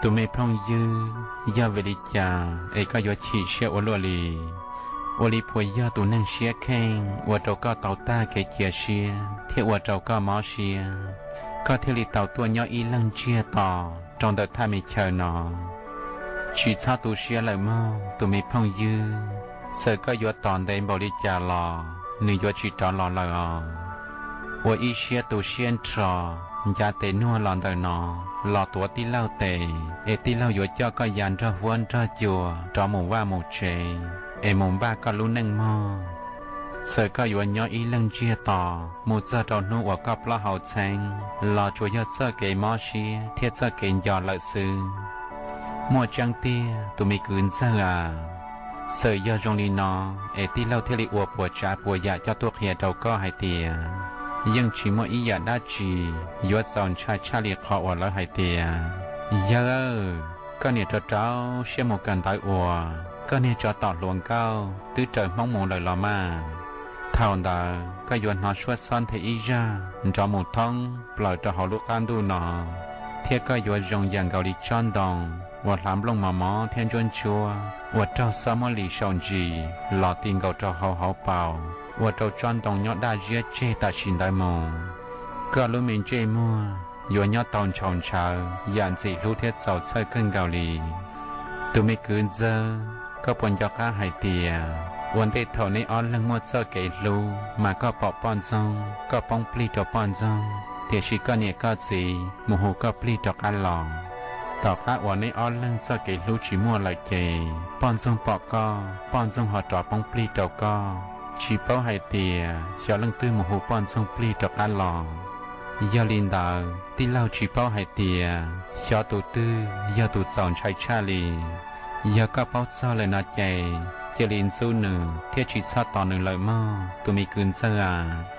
Tus me phooj ywg, yog vim li cas es koj yuav chim siab ua luaj li? Ua li puas yog tus neeg siab kheej ua rau koj tau tag kev cia siab thiab ua rau koj mob siab, koj thiaj li tau tuaj nyob ib leeg ntsiag to rau ntawm thaj me chaw no? Tsis txhob tu siab lawm mog tus me phooj ywg, txawm koj yuav tos ntev npaum li cas los nws yuav tsis rov los lawm os. Ua ib siab tu siab nrho, ncav tes nuag los ntawm no, los tuav tij laug tes es tij laug yuav coj koj ya nrog huab nrog cua rov mus vaj mus tsev es mus npaj koj lub neej mog. Txawm koj yuav nyob ib leeg ntsiag to mus txog rau hnub uas koj plaub hau txheeb los tsuas yog txoj kev mob siab thiab txoj kev nco lawm xwb. Muaj tseeb tiag tus me kwv ntxawg a. Txawm yog zoo li no es tij laug thiaj li ua puas tsav puas yam coj tuaj qhia rau koj hais tias yeej tsis muaj ib yam dab tsi yuav txaus ntshai tshaj li qhov uas lawv hais tias, yawg, koj niam rov rau siab mus kawm ntawv uas koj niag tsov tom hluas nkauj twb raws hmoob mus lawm los mas. Thaum ntawd koj yuav hnov suab xob nthe ib zaj nrov mus thoob plaws rau hauv lub qab ntuj no, thiab koj yuav zoo yam nkaus li tsob ntoo uas hlav nplooj mos mos thiab ntsuab ntsuab uas raug xob muab lis saum ntsis los ti nkaus rau hauv hauv paus, ua rau tsob ntoo nyob daj ziab tseg tam sim ntawd mus. Koj lub me ntsej muag yuav nyob tau ntshaus ntshawv yam ntxim hlub thiab txaus txhawj kawg nkaus li. Tus me kwv ntxawg, koj puas nco qab hais tias ua ntej thaum neb ob leeg muaj txoj kev hlub mas koj pom poj ntxoog koj poob plig rau poj ntxoog, tiam sis koj niam koj txiv mus hu koj plig rov qab los? Tom qab uas neb ob leeg txoj kev hlub tsis muaj lawm ces poj ntxoog pom koj, poj ntxoog ho rov poob plig rau koj, tsis paub hais tias xyov leej twg mus hu poj ntxoog plig rov qab los. Yog li ntawd tij laug tsis paub hais tias xyov tus twg yog tus txaus ntshai tshaj li. Yog koj paub txog lawm no ces cia li ntxub nws thiab tsis txhob tos nws lawm mog tus me kwv ntxawg a.